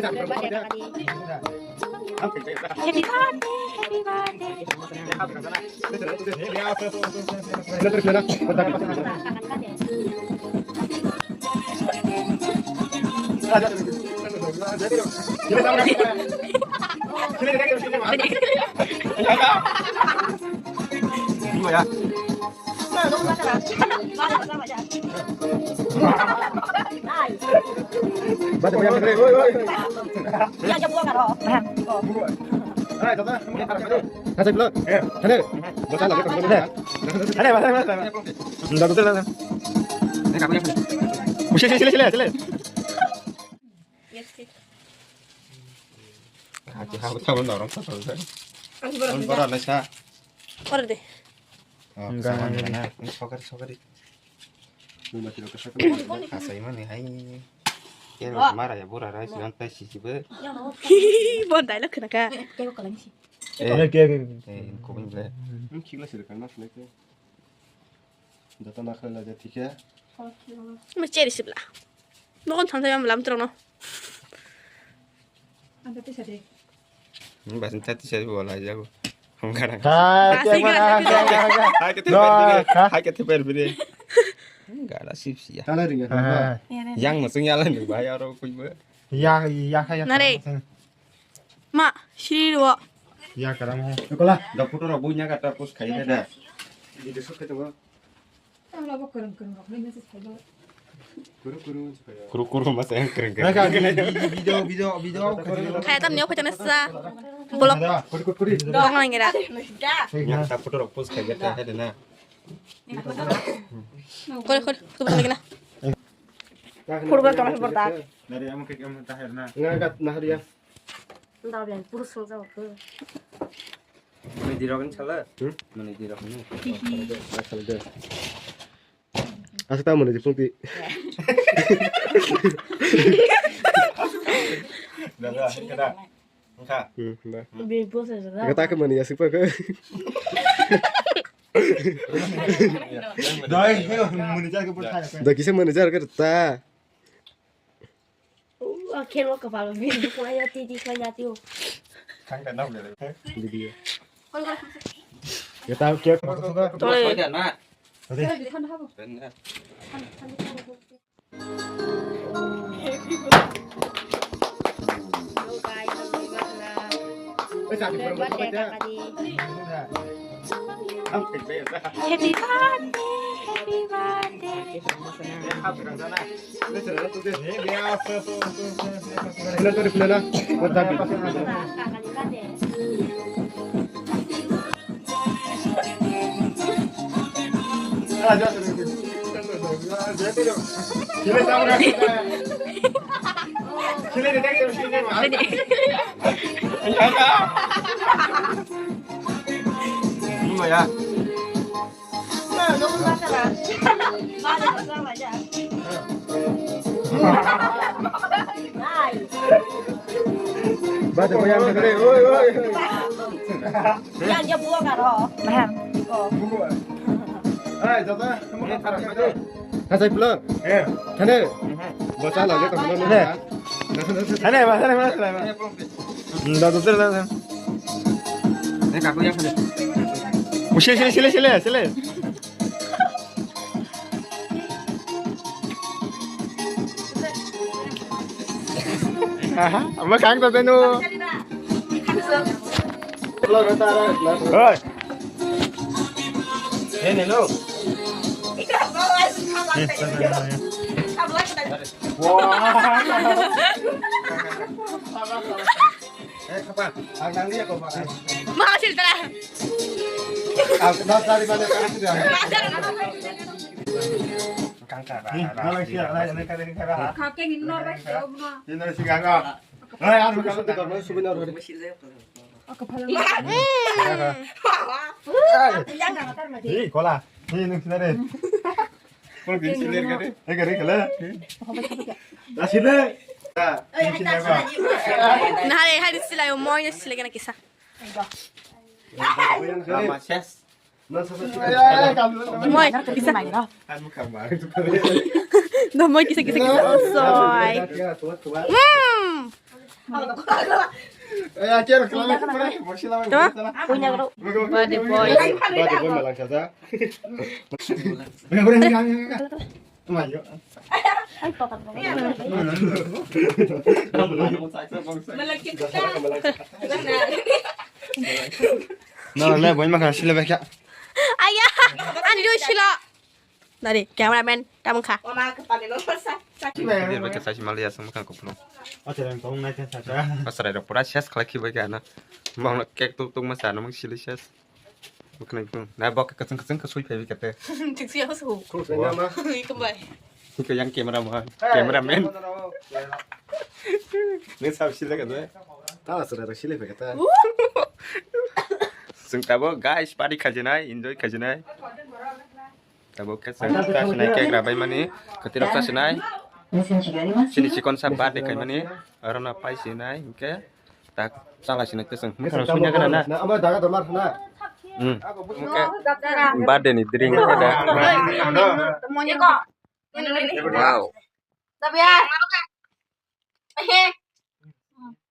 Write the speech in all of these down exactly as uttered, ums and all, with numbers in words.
Happy birthday, happy birthday. Sile, sile, sile, sile. Yes, yes. Ati habo tabo norong sa sa. Ang borok On nila. Borok nila sa. Orde. Oh, enggak, sama enggak. Mana? Ini sokari, sokari. Ini mati lo kesok. Asai mana hai? Ini Wah. Marah ya, bura rai, siang tai sisi be. Hihi, bon dialogue kena ka. Eh, oke, oke, oke. Eh, ini kau ini le. Ini kila sih kan mas lagi. Data nakal aja tiga. Mesti ada sebelah. Bukan santai yang malam terus no. Anda tuh sedih. Ini bahasa tadi saya bola aja aku. Enggak ada. Hai, Masih tiap enggak mana? Ada. Hai, kita No, main video. Hah? Hai, kita main video. Enggak ada sih sih ya. Tanah ringan. Ah. Yang masuk nyala nih, bahaya orang kuy be. Yang, yang kayak Nare. Masuk. Ma, siri dua. Ya, kadang mau. Kola. Da photo rok bunya ka ta post khai da. Video shoot khai tongo. Tamo bo kwrwng kwrwng rok nai message khai do. Kuru kuru masa yang kering kering. Video, video, video. Kaya tam neo kacana sa. Bolok. Ada, kuri kuri kuri. Bolok nang ngira. Yang ta photo rok post khai ta hai na. Kore kore, kore lagi na. Purba tama borta. Dari amu ke amu tahir na. Ngagat nahriya. Nda bian purus sung jabo. Mani dirok ni sala? Hmm? Mani dirok ni. Asal de. Asal ta mani jipung ti. Dah, dah, dah. Engka. Hmm, dah. Bi bos aja dah. Kata ke mani asik pa ke. Doi, mani jar ke pun thai. Da kisa mani jar ke ta. Akhir wa kapal bin ko ya ti ti ko ya ti o. Kang ka nau le. Video. Ya tahu kek. Tole. Ada na. Ada. Happy birthday, happy birthday. Bade bayam kare, oi, oi. Yang dia buang kan, oh. Mahal. Oh. Hai, jata. Kasai pulang. Eh. Thane. Basa lagi tak pulang. Thane, basa, basa, basa. Hmm, dah tutup dah. Ini kaku yang sudah. Oh, sile, sile, sile, sile, sile. Aha, ama kang to tenu. Oi. Ini lo. Wah. Eh, kapan? Ang nang dia kok makan. Mahasil tara. Ang kenal dari mana kan sudah. Kangka. Malaysia, Malaysia, Malaysia. Kake nginor ba jawab na. Ini si kangka. Hai, anu kamu tu kamu sudah. Aku pala. Yang nang tar ma. Hei, kola. Hei, nung sini deh. Kau bin sini deh. Eh, kare kala. Dah sini. Dah. Nahale, hai sila yo moy sila kana kisa. Lama ses. Moy kisa. Anu kamar. Dah moy kisa kisa kisa. Soy. Hmm. Eh, quiero que la me pare, por si la me gusta. Punya karo. Bade boy. Bade boy malang saja. Mayo. Ay, pakat mo. No, no, boy makan sila bekya. Aya, ani do sila. Dari cameraman tamung kha. Wama kepala lo sa. Ini baca saya malah ya sama kan koplo. Acha yang tong naik kan saja. Pasal ada pura ses kalau kibai kana. Mau cake tuk tuk masa namun sila ses. Bukan itu. Nah, bok keceng keceng kesui pebi kete. Cik siapa su? Kok saya nama? Ikembai. Ke yang cameraman. Cameraman. Ini sab sila kete. Tahu sudah ada sila kete. Sung tabo guys, party khajinai, enjoy khajinai. Tabuk khe chwng ta sinai cake rabai mani, kwtwi rok ta sinai. Chini chikon sa birthday khai mani, aro na pai sinai, hwnkhe tak chala sinai tei chwng mwkhang sunya gana na. Abo daga dormar na. Hmm. Hwnkhe birthday ni drink khe da. Wow. Biar.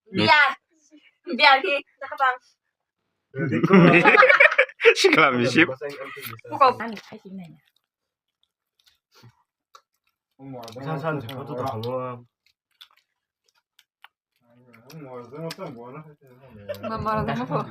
Biar. Biar ni. Sikla misip. San san jepho to tamo. Mama, mama.